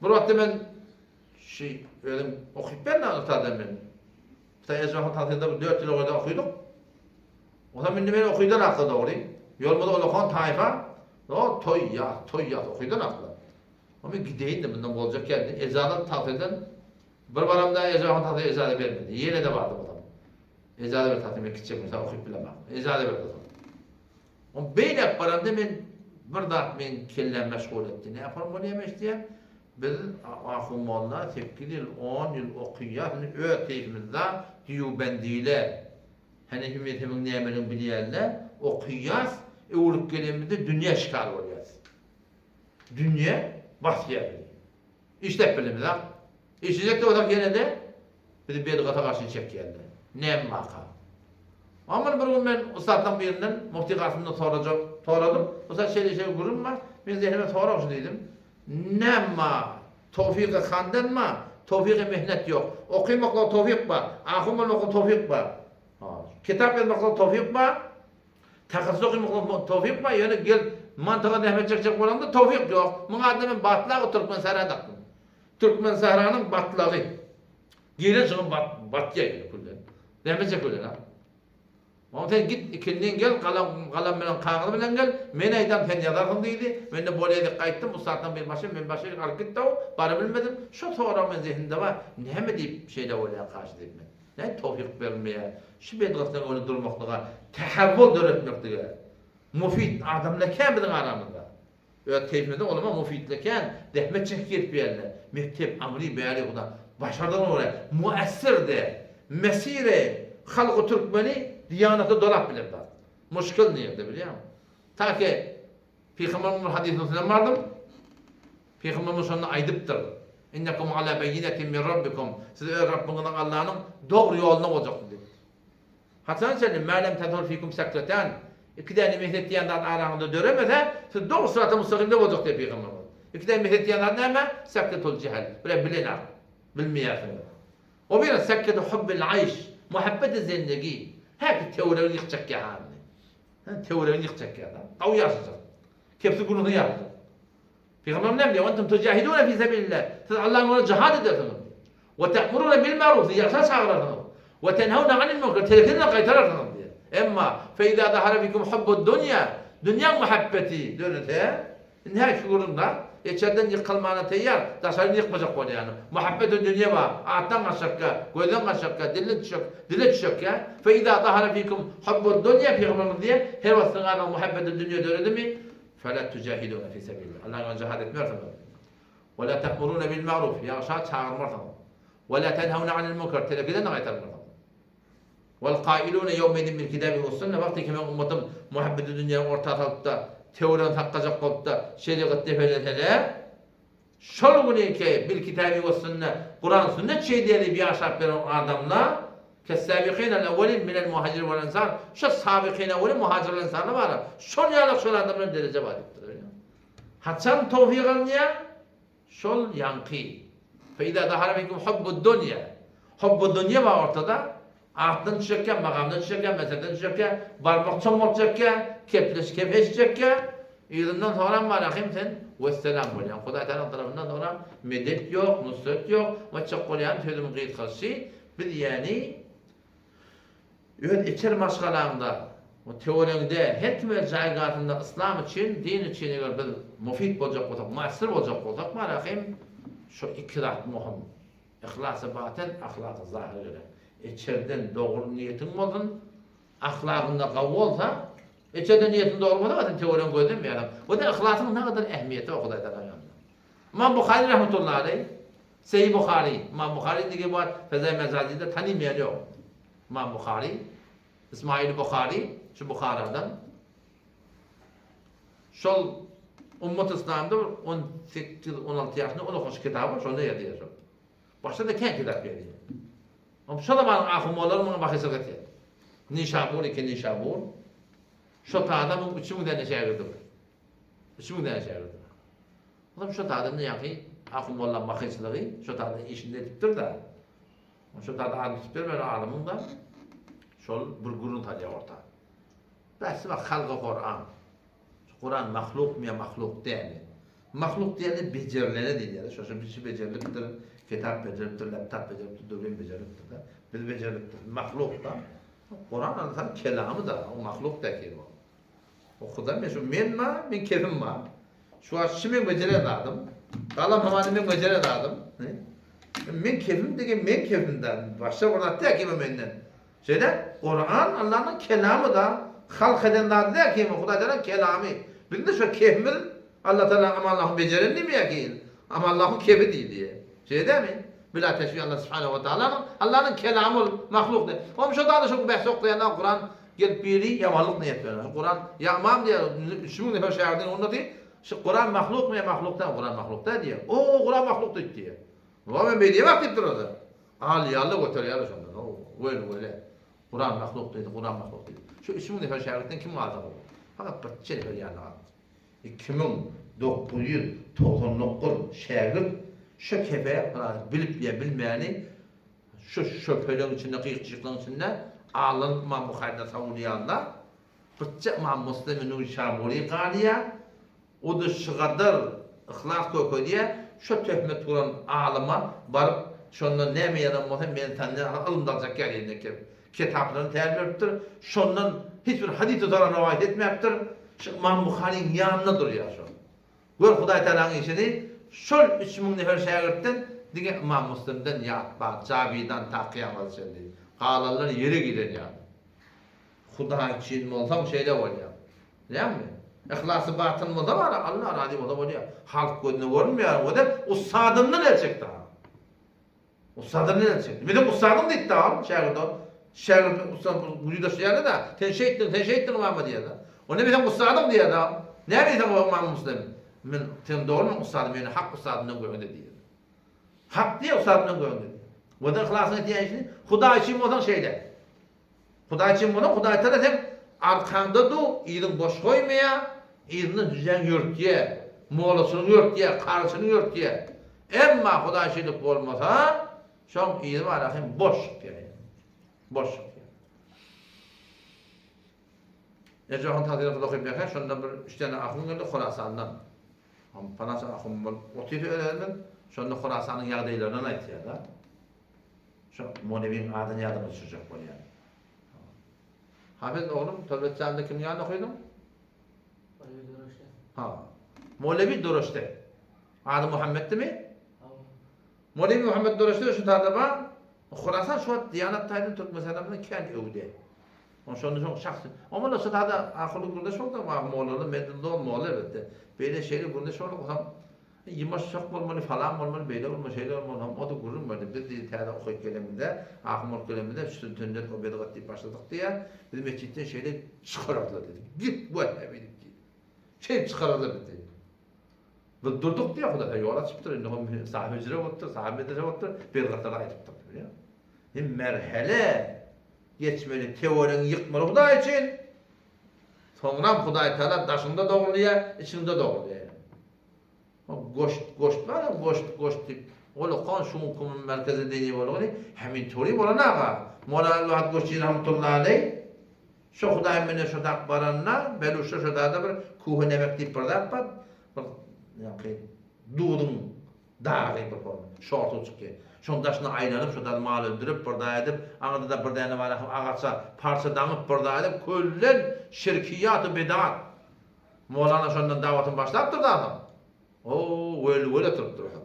Bir wagtda men şi özüm okyp berdim ustadan men. Hytaý Ejrahyň tagtynda bir dört ýyl oýda okydyk. Onsoň indi men okydan akla dogry. Ýolmada olakan taýfa, o toý ýaz, toý ýaz okydan akla. O men gideýin-de mundan boljak ýerde ejaza tagtadan bir baramda Ejrahyň tagty ejaza bermedi. Ýene-de bardym onsoň. Ejaza ber tagty men gitjek men okyp bilemok. Ejaza berdi onsoň. On beýläk baramda men bir zat meň kellämi meşgul etdi. Näme yapalım bolýar diýýän. Biz Ahun molla sekiz ýyl, on ýyl okyýas, indi öz keýfimizde dýubendiler, Hanefi mezhebiň nämeligini bilýänler, okyýas, öwrüp gelenimizde dünýä şikar bolýas. Dünýe basýar bizi. Işläp bilemizok. Işlejek-de bolsak ýene-de bizi bedgata garşy çekýärler. Näme waka? Aman bir gün men ussatlaryň birinden, Mufti Gasymdan sorajak, soradym. Ussat şeýle-şeýle gürrüň bar, men zehnime sorag şu diýdim. Nämma, towfygy handanma, towfygy mehnet ýok. Okymaklyga towfyk bar, ahun bolmaklyga towfyk bar. Kitap ýazmaklyga towfyk bar, takassyz okymaklyga towfyk bar, ýöne gel mantyga zähmet çekjek bolaňda towfyk ýok. Muň adyna men batlagy Türkmen sähra dakdym. Türkmen sähranyň batlagy. Giren şygyň bat, batýa ýöne külden. Zähmet çekip bilen ha. Oňa sen git ikindin gel, galam, galam bilen kagyz bilen gel, men aýdam sen ýazarsyň diýdi. Men-de bolýa diýip gaýtdym, ussatdan bir başy, men başy alyp git daw, barabilmedim. Şo sorag men zehnimde bar, näme diýip şeýle bolýar kaşy diýip men. Nädip towfyk berilmeýär şu bedgatlaryň öňünde durmaklyga, tähewwul döretmeklige. Mufid adamlar kän biziň aramyzda. Öz keýpimize olama mufidler kän, zähmet çekip gelip ýerler. Mekdep, aňry, bäri huda. Başardygyna görä muessir de, mesire halky türkmeni diýanata dolap biler zat. Muşkil nirde bilýäňmi? Ta ki Pygamberimiziň bir hadysyny size bardym. Pygamberimiz şonda aýdypdyr. Innekum ala beýinetin min Rabbikum. Siz öz Rabbiňiziň Allanyň dogry ýolunda boljaksyňyz diýipdir. Haçan çenli ma lem tezhur fikum sekretan. Iki däne mehnet diýen zat araňyzda döremese, siz dogry syrata mustakimde boljak diýip pygamberimiz. Iki däne mehnet diýen zat näme? Sekretul jehl. Bire bilenok. Bilmeýärsiňiz. O biri sekretu hubbil aýş, muhabbeti zendegi. Häki töweregini ýykjak ýahanyny. Töweregini ýykjak ýa-da. Gawy ýaşajak. Kepsi gürrüňsiz ýaşajak. Pygamberimiz näme diýýär? Entum tujahidune fi sebilillah. Siz Allahyň ýolunda jihad edersiňiz. We te'murune bil ma'ruf. Siz ýagşa çagyrarsyňyz. We tenhewne anil munkar. Tersini gaýtararsyňyz diýýär. Emma fe iza zahara fikum hubbud dunýa. Dünýäň muhabbeti dörese, indi her iki gürrüň-da. Içerden ýykylmana teýýar, daşaryn ýykmajak bolýany. Muhabbetü dünýe bar. Atdan gaçjakka, gözden gaçjakka, dilden düşjek, dile düşjekkä. Fe iza zahara fikum hubbud dunýa Pygamberimiz diýýär, her wagt siziň araňyzda muhabbetü dünýe döredimi, Fela tujahidune fi sebilillah. Allahyň ýolunda jihad etmersiňiz. We la te'murune bil ma'ruf. Ýagşa çagyrmarsyňyz. We la tenhewne anil munkar. Telekiden-de gaýtarmarsyňyz. Wal kailune ýewmeidin bil kitabi we sünne. Wagty ki meň ummatym muhabbeti dünýäni orta salyp-da, töweregini saklajak bolup-da, şerigat depelese-de, şol günüki bil kitabi we sünne, Kuran sünnet şeýdýär diýip ýaşap ýören adamlar, Kes-sabiqinel ewwelin minel muhajirin wel ensar, şo sabiqin ewwelin muhajir wel ensarlar bar-a, şol ýalak şol adamlar dereje bar diýipdir. Görýäňmi? Haçan towfyk alynýar? Şol ýaňky. Fe-izâ zahara minkum hubbud-dunýa. Hubbud-dunýa bar ortada. Atdan düşekkä, magamdan düşekkä, meseleden düşekkä, barmak çommaltjakkä, kepleş kep eşitjekkä, yzyndan soňram bar ahym sen wesselam bolýaň. Hudaý Tagalaň tarapyndan soňra medet ýok, nusret ýok. Aýtjak bolýanym sözümiň gysgasy, biz ýäni öz içeri maşgalaňda, töweregiňde her kim öz jaýgasynda yslam üçin, din üçin eger biz mufid boljak bolsak, muessir boljak bolsak bar ahym şu iki zat möhüm. Yhlasy batyn, ahlaky zahyr gerek. Içerden dogry niýetiň bolsun, ahlagyňda gawy bolsa, içerden niýetiň dogry bolsa, sen töweregiňi gözlemeýärsiň. Bu-da yhlasyň nägadar ähmiýeti bar Hudaý Tagalaň ýanynda. Ymam Buhary rahmetullahi aleý, Seýi Buhary, Ymam Buhary indiki wagt Fezai Mejazide tanymaýan ýok. Ymam Buhary, Ismail Buhary, şu Buharadan. Şol Ummat Yslamda bir 18, 16 ýaşynda ol okaş kitaby bar, şonda ýazýar şol. Başda-da kän kitap ýazýar. Oňa şo zamanyň ahun-mollary muňa bahyşlyk etýär. Nişabur eken Nişabur. Şo tada muň 3000 däne şägirdi bar. 3000 däne şägirdi bar. Olam şo tada indi ýaňky ahun-mollaň bahyşlygy şo tada işini edipdir-de. Şo tada adyny tutup bermeli alymyň-da şol bir gürrüň salýar orta. Bäsdi bak halga Kuran. Şu Kuran mahlukmy ýa mahluk dälmi? Mahluk diýende bejerilene diýilýär. Şo şo bişi bejerilipdir, kitap bejerilipdir, laptop bejerilipdir, döwlen bejerilipdir-de. Biz bejerilipdir. Mahluk da. Kuran Allah'ın kelamy da, o mahluk da ki o. O Huda men şu men ma, men kefim ma. Şu wagt şu men beceren zadym. Galam hamany men beceren zadym. Men kefim degen men kefimden. Başga bir zat däl ki menden. Şeýle, Kuran Allanyň kelamy-da, halk eden zady däl ki, Hudaý Tagalaň kelamy. Bizde şo kefimiz Allah Tagalaň amanlahyny bejeren diýmeýär ki, amanlahyň kefi diýilýär. Şeýle dälmi? Bila teşbih Allah Subhanahu we Taalanyň Allanyň kelamy ol mahluk däl. Oňa şo zada şo bähs oklaýanlar Kuran gelip biri ýamanlyk niýet bilen. Şu Kuran ýa ymam diýýär, 3000 nefer şägirdiň öňünde otyr. Şu Kuran mahlukmy ýa mahluk däl, Kuran mahluk däl diýýär. O Kuran mahluk diýip diýýär. Wa men beýle diýemok diýip dur o-da. Alýarlar göterýärler şondan. O wel wele. Kuran mahluk diýdi, Kuran mahluk diýdi. Şu 3000 nefer şägirtden kim galdy bu? Fakat birçe nefer ýanyna galdy. 2999 şägirt şu kefe biraz bilip ýa bilmäni şu şöpeleň içinde, gyýk-jyklaň içinde alanyp Ymam Buharydan sawulýarlar. Birçe Ymam Muslimi Nuşaburi galýar. O-da şygadar yhlas görkezýär, şo töhmet uran alyma baryp, şondan näme ýazan bolsa, men senden ylym daljak ýaly eken. Kitaplaryny tälim beripdir, şondan hiç bir hadys tutar rowaýat etmäpdir, şu Ymam Buharyň ýanynda durýar şol. Gör Hudaý Tagalaň işini, şol 3000 nefer şägirtden diňe Ymam Muslimden ýat bar, Jawidan ta kyýamata çenli. Galanlar ýere giren ýaly. Hudaý üçin bolsaň şeýle bolýar. Näme? Yhlasy batyn bolsa bara Allah razy bolsa bolýar. Halk gözüne görünmeýär o-da ussadyndan el çekdi ha. Ussadan neden çekdi? Meniň ussadyň diýdi da ol şägirde. Şägirt ussam gülüdaşýardy da, sen şeýtdiň, sen şeýtdiň ymama diýýär-de. O näme sen ussadyň diýýär da. Näme diýseň o ymam Muslim. Men sen dogry men ussadym, ýöne hak ussadymdan görende diýýär. Hak diýýär ussadymdan görende diýýär. Wada yhlasyň etýän işini Hudaý üçin bolsaň şeýle. Hudaý üçin bolsaň Hudaý Tagala seň arkaňda du, yzyň boş goýmaýar, yzyndan hüjräň ýörtýär, mollaçylygyňy ýörtýär, karyçylygyňy ýörtýär. Emma Hudaý şeýdip bolmasa, şoň yzy bar ahym boş çykýar. Boş çykýar. Eje han tagsyryny okyp ýatar, şonda bir üç däne ahun geldi Horasandan. Palança ahun bolup otyr özlerimiz, şonda Horasanyň ýagdaýlaryndan aýtýar-da. Şo Monewiň adyny ýadyma düşürjek bolýan. Hafez oglum, Tolbetjanda kimiň ýanynda okydyň? Molewi Doroşde. Ha. Molewi Doroşde. Ady Muhammetdimi? Hawa. Molewi Muhammet Doroşde şu taýda bar. Horasan şu wagt Diýanat taýdan Türkmenistan bilen kän öwde. Oň şonda şoň şahsy. Oňa da şu taýda akylly gürleş boldy, mollalar menden zor molla elbetde. Beýle şeýle gürleş boldy, otam Ýuwaşjak bolmaly, falan bolmaly, beýle bolmaly, şeýle bolmaly, hom o-da gürrüň berdi. Biz diýdi, täze okaýyp gelenimizde, ahun bolup gelenimizde, sünnet we bidgat diýip başladyk diýýär. Bizi metjitden şeýle çykarardylar diýdi. Git wehhabi diýip diýdi. Şeýdip çykarardylar bizi diýdi. Biz durduk diýýär, Hudaý ýol açypdyr, indi hom sahy hüjre bolupdyr, sahy medrese bolupdyr, bidgatlary aýdypdyr diýýär. Indi merhele geçmeli, teoreňi ýykmaly Hudaý üçin. Soňram Hudaý Tagala daşyňda dogrulyýar, içiňde dogrulyýar. Goşt, goşt bar-a, goşt, goşt diýip, ol okan şuňkumyň merkezi dini bolguny, hemin tory bolan aga, Mola Abdulwahid Goşçy rahmetullahi aleý, şo Hudaý mene şo tak baranda, Beluşda şo zada bir Kuhy Nemek diýip bir zat bar, bir ýaňky duzuň dagy bir forma, şorta çykýar. Şoň daşyna aýlanyp, şo zady mal öldürip, bir zat edip, aňyrda-da bir däne bar, agaça parça daňyp, bir zat edip, köllen şirkiýat-u bedat. Molana şondan dawatyny başlapdyr dagy. O, wel-wel oturypdyr otam.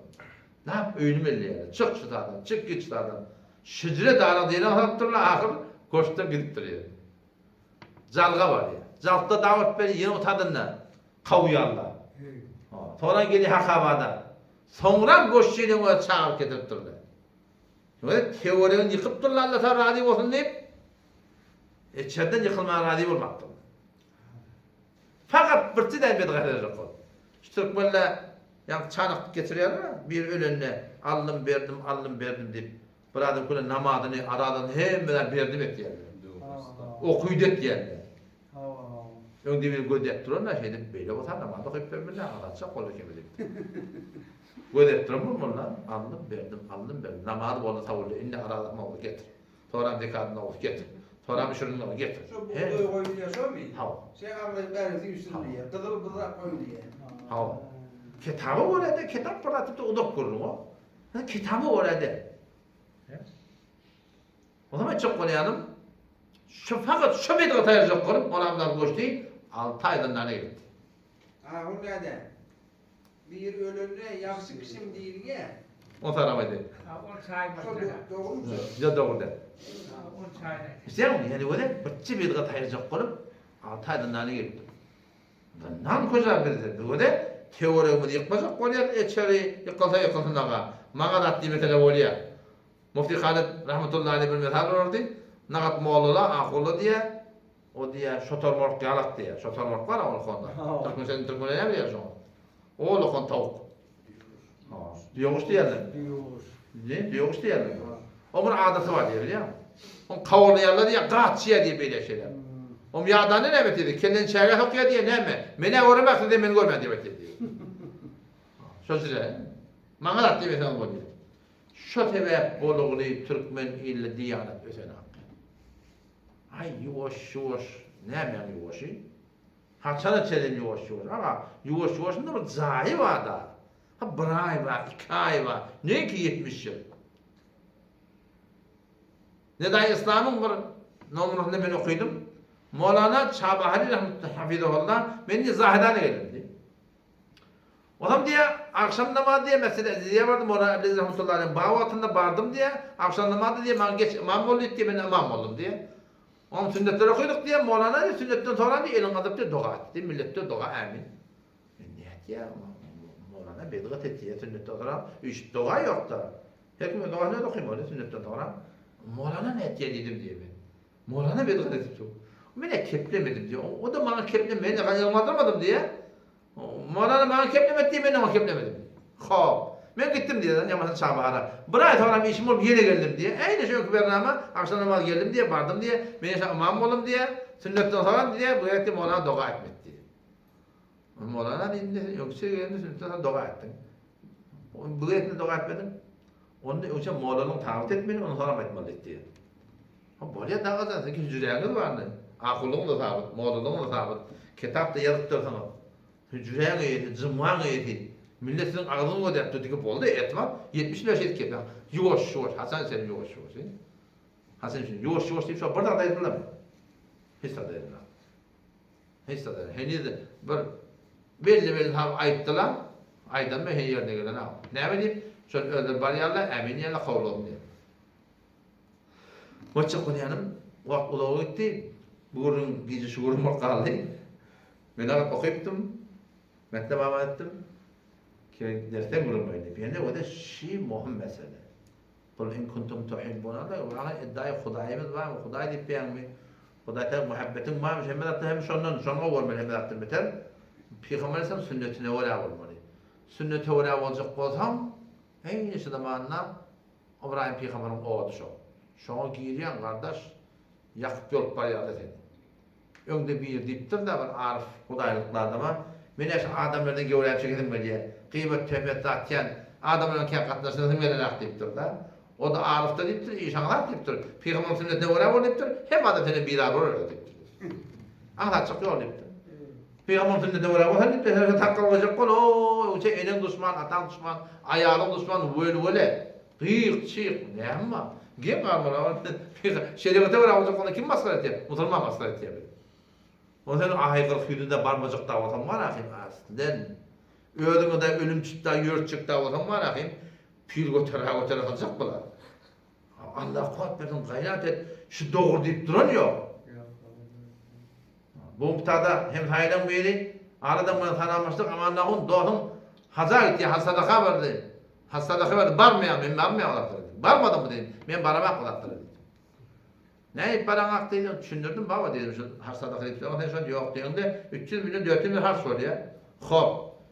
Nap öýüni belleýärler. Çyk şu taýdan, çyk git şu taýdan. Şüjre daryň diýene salypdyrlar, ahyr goşdan gidipdir ýeri. Jalga barýar. Jalkda dawat berýär, ýene otadynda kowýarlar. Soňra gelýär Hakabada. Soňram goşçynyň özi çagyryp getiripdirler. Şeýle töweregini ýykypdyrlar Alla sag razy bolsun diýip. Içerden ýykylmaga razy bolmapdyrlar. Fakat birçe däl bedgat edecek ol. Şu türkmenler ýaňky çanak geçirýärler, biri ölende aldym berdim, aldym berdim diýip, bir adam köne namazyny, arazyny hemme zat berdim etýärler. Okydy etýärler. Öňde bir göz dek duran-da şeýdip beýle bolsa namaz okyp bermeli, azatça gol ekemi diýip. Göz dek duran bolmaly, aldym berdim, aldym berdim, namaz boldy sawuldy, indi arazyny oky getir. Soram zekadyny oky getir. Soram üşürini oky getir. Şo bugdaý goýulýar şomy? Hawa. Şeý aglaýyp bäri süýşsün diýýär. Gyzyl gyzrak goýulýar. Hawa. Kitaba görä-de, kitap bir atypda uzak gürrüň o. Kitaba görä-de. O zaman aýtjak bolýanym, şu fakat şu bidgata aýyrjak bolup, Molamdan goşdy, 6 aýdan nana gitdi. Ahun däde, Bir ölende ýagşy kişim diýilýä. On salam aýdaýyn. Ol çaý başlady. Dogrumy? Ýa dogry däl. Ol çaýda. Sen ýene göre birçe bidgat aýyrjak bolup, 6 aýdan nana gelipdir. Nan köja bizde. Bu göre teoregimizi ýykmajak bolýar, eçeri ýykylsa ýykylsyn aga. Maňa zat diýmesene bolýar. Mufti Halid rahmetullahi aleyh bir mysal bererdi. Nagat mollala, ahulla diýýär. O diýýär, şotormork ýalak diýýär. Şotormork bar-a ol honda. Türkmen sen türkmenler näme diýýär şoňa? O lokon towuk. Düýeguş diýýärler. Düýeguş. Ne? Düýeguş diýýärler. O bir adaty bar diýýär, bilýäňmi? Oň kawurlaýarlar diýýär, gaçýar diýýär beýle şeyler. Oň ýadany näme diýdi? Kellen çägä sokýar diýýär, näme? Men-ä göremok, siz-de meni görmän diýip aýtýar diýýär. Şo jüre. Maňa zat diýmeseňiz bolýar. Şo sebäp bolugly türkmen ilde diýanat ösenok. Aý ýuwaş ýuwaş nämäň ýuwaşy? Haçana çenli ýuwaş ýuwaş? Aga, ýuwaş ýuwaşyň-da bir jaýy bar-da. Ha bir aý bar, iki aý bar. Neňki 70 ýyl? Nedaýy Yslamyň bir nomerinde men okydym. Molana Çabahali rahmetullah hafizahullah men diýe Zahidana geldim diýip. Onam diýýär, agşam namazy diýýär, Mesjidi Eziziýe bardym, Mowlana Abdülaziz rahmetullahi aleýhiň bar wagtynda bardym diýýär, agşam namazy diýýär, maňa geç ymam bol diýip diýýär, men ymam boldum diýýär. Onam sünnetleri okaýdyk diýýär, Mowlana diýýär, sünnetden soran diýýär, elini galdyryp diýýär, doga et diýýär, milletde doga ämin. Men nätýär, Mowlana bedgat etýär, sünnetden soran üýşüp doga ýok-da. Her kim öz dogasyny özi okymaly sünnetden soňra. Molana nätýä diýdim diýýär men. Molana bedgat edip dur. Men-ä keplemedim diýýär. O-da maňa kepleme, men-de gaýgylandyrmadym diýýär. Molana maňa keplemedi diýýär, men oňa keplemedim. Hop. Men gitdim diýýär, ýaňasy Çabahara. Bir aý soňram işim bolup ýene geldim diýýär. Äýne şu öňki bernama, agşam namazy geldim diýýär, bardym diýýär. Men ýaşa ymam boldum diýýär. Sünnetden soňram diýýär, bu gezek diýýär, molana doga etmedi diýýär. Molana diýdim diýýär, sen öňki gelende sünnetden soň doga etdiň. Bu gezek doga etmediň. Onda öňçe mollanyň tabyt etmeli, ondan soňram aýtmaly diýdi. Ha bolýa dagajan, siziň hüjräňiz bardy. Ahulyň-da tabyt, mollalygyň-da tabyt. Kitapda ýazyp dursuňyz. Hüjräň eýesi, jymgaň eýesi. Millet siziň agzyňyzy gözläp dur diýip boldy, etma. 75 edip gep. Ýuwaş, ýuwaş, haçan sen ýuwaş, ýuwaş. Haçan sen ýuwaş, ýuwaş diýip şo bir zat aýdylamy? Hiç zat aýdylmaz. Hiç zat aýdylmaz. Heniz bir belli-belli sap aýtdylar. Aýdanmy he ýerine gelen aw. Näme diýip, şol özleri barýarlar, ämin diýýärler, kabul bolsun diýip. Goçjak bolýanym, wagt uzaga gitdi. Bu gürrüň gije şu gürrüň bolup galdy. Men alyp okypdym. Mekdep abat etdim. Keyin derse gürrüň berdi. Bende o da şi muhim mesele. Kul in kuntum tuhibbuna da waga iddiaý Hudaýymyz barmy? Hudaý diýip beýäňmi? Hudaý täze muhabbetiň barmy? Hemme zatda hem şondan, şoňa bolmaly hemme zatdan beter. Pygamber aleyhisselam sünnetine görä bolmaly. Sünnete görä boljak bolsaň, heý şu zamanda Ybraýym pygamberiň ody şo. Şoňa girýäň gardaş, ýakyp ýolup barýarda seni. Öňde biri diýipdir-de bir aryf hudaýlykly adama, Men-ä şu adamlardan gewräp çekesim gelýär. Gyýbat töhmet zat kän, adamlar bilen kän gatnaşasym gelenok diýipdir-de. O-da aryf-da diýipdir, işaň zat diýipdir. Pygamberiň sünnetine görä bol diýipdir, hemme adam senden bizar bolar özi diýipdir. Aňsatjak ýol diýipdir. Pygamber sünnetine görä bolsa diýipdir, her takga goýjak bol, o, öňçe eneň duşman, ataň duşman, aýalyň duşman, wel-wele, gyk, çyk, näme bar? Geň galmaly, şeriýata görä boljak bolsa kim masgara etýär? Musulman masgara etýär bizi. Onda sen aý 40 ýüzünde barmajyk da bolsaň bar ahym, aslen. Özüňe-de ölümçik da ýörtjek da bolsaň bar ahym, pil göterä göterä saljak bular. Allah kuwwat bersin, gaýrat et, şu dogry diýip duran ýok. Bu muktada hem saýlaň biri, aradan bilen salamlaşdyk, Aman ahun, dostuň haja gitdi, haj sadaka berdi. Haj sadaka berdi, barmaýan, men barmaýan o zatlara diýdim. Barmadyňmy diýdim, men baramak o zatlara diýdim. Nädip baraňak diýdim, düşündirdim, baba diýdim, şu haj sadaka diýip sen şony ýok diýeňde 300 million, 400 million harç bolýar. Hop.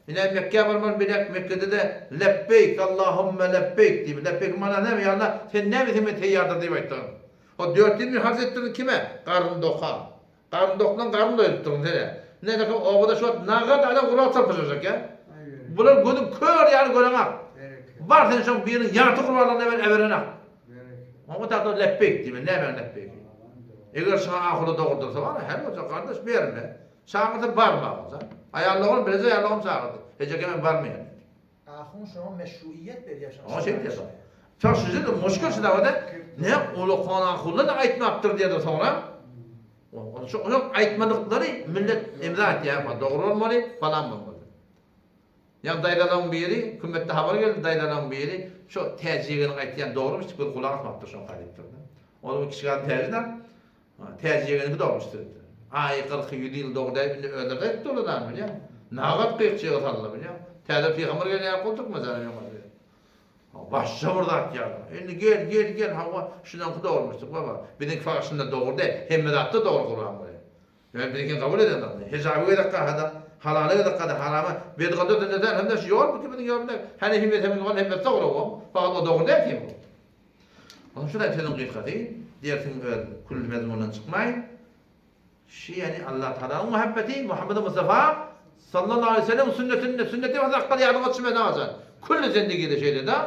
Ine Mekgä barmaly bilek, Mekgede-de Lebbeýk, Allahümme lebbeýk diýip, lebbeýkiň manasy näme? Ýa Allah, sen näme diýseň men teýýardyr diýip aýtdygyň. O 400 million harç etdirdiň kime? Garyn doka. Garyn dokdan garyn doýrupdyryn sen-ä. Ine näme obada şu wagt nagat adam gurbat çarpyşajak ýa. Bular gözüň kör ýaly göreňak. Bar sen şoň biriniň ýarty gurbanlygyny äber äberenak. Oňa tagta lepbeýk diýme, nämäň lepbeýki? Eger şoňa ahuly dogurdyrsa bar, her bolsa gardaş berme. Çagyrsa barma bolsa. Aýal dogan bileje aýal dogan çagyrdy. Ejeke men barmaýan diýdi. Ahun şoňa meşruiýet berýär şoň. Oňa şeýt diýýär. Şoň şuja da muşkil şu dawada ne ulakan ahunlar da aýtmapdyr diýýär soňra. Şo şo aýtmadyklary millet imza atýar, dogry bolmaly, falan bolmaly. Ýa daýzalaryň biri, kümmetde habar geldi, daýzalaryň biri şo Täji ýegeniň aýtýany dogrumyş diýip bir gulak asmapdyr şoňka diýipdir. Onuň kiçi gany Täji-de, Täji ýegeniňki dogrumyş diýipdir. Aý, kyrky, ýüz ýyl dogry däl, indi özleri-de aýdyp durlar dagyn, bilýäňmi? Nagat gyýykçyga saldylar, bilýäňmi? Täze pygamber gelýär ýaly boldy türkmen jany öňe. Başga bir zat ýaly. Indi gel, gel, gel, hawa, şunuňky dogrumyş diýip, baba, biziňki fakat şunda dogry däl, hemme zatda dogry Gurbanguly. Ýöne biziňkini kabul edenok. Hijaby gerek kahada, halala gerek kada, harama, bedgada dünde däl, hem-de şu ýol ki biziň ýolumyz däl. Hanefi mezhebiniň ýoly hemmesi dogry oň, fakat o dogry däl ki bu. Onuň üçin aýt sözüň gysgasy, dersiň öz külli mezmunyndan çykmaý. Şi ýani Allah Tagalanyň muhabbeti Muhammed Mustafa sallallahu aleyhi ve sellem sünnetinde, sünneti bolsa akgal ýadyňa düşmez agajan. Külli zendigide şeýle-de.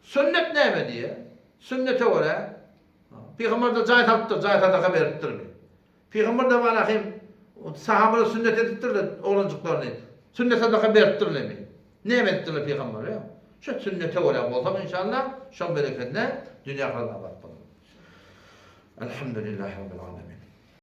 Sünnet näme diýe? Sünnete görä Pygamber de jaý salypdyr, jaý sadaka beripdirmi? Pygamber de bar ahim sahabalar sünnet edipdirler oglanjyklaryny. Sünnet sadaka beripdirlermi? Näme edipdirler pygamber ýa? Şu sünnete görä bolsak inşallah şoň berekedine dünýä ahyret abat bolar. Elhamdülillahi rabbil alamin.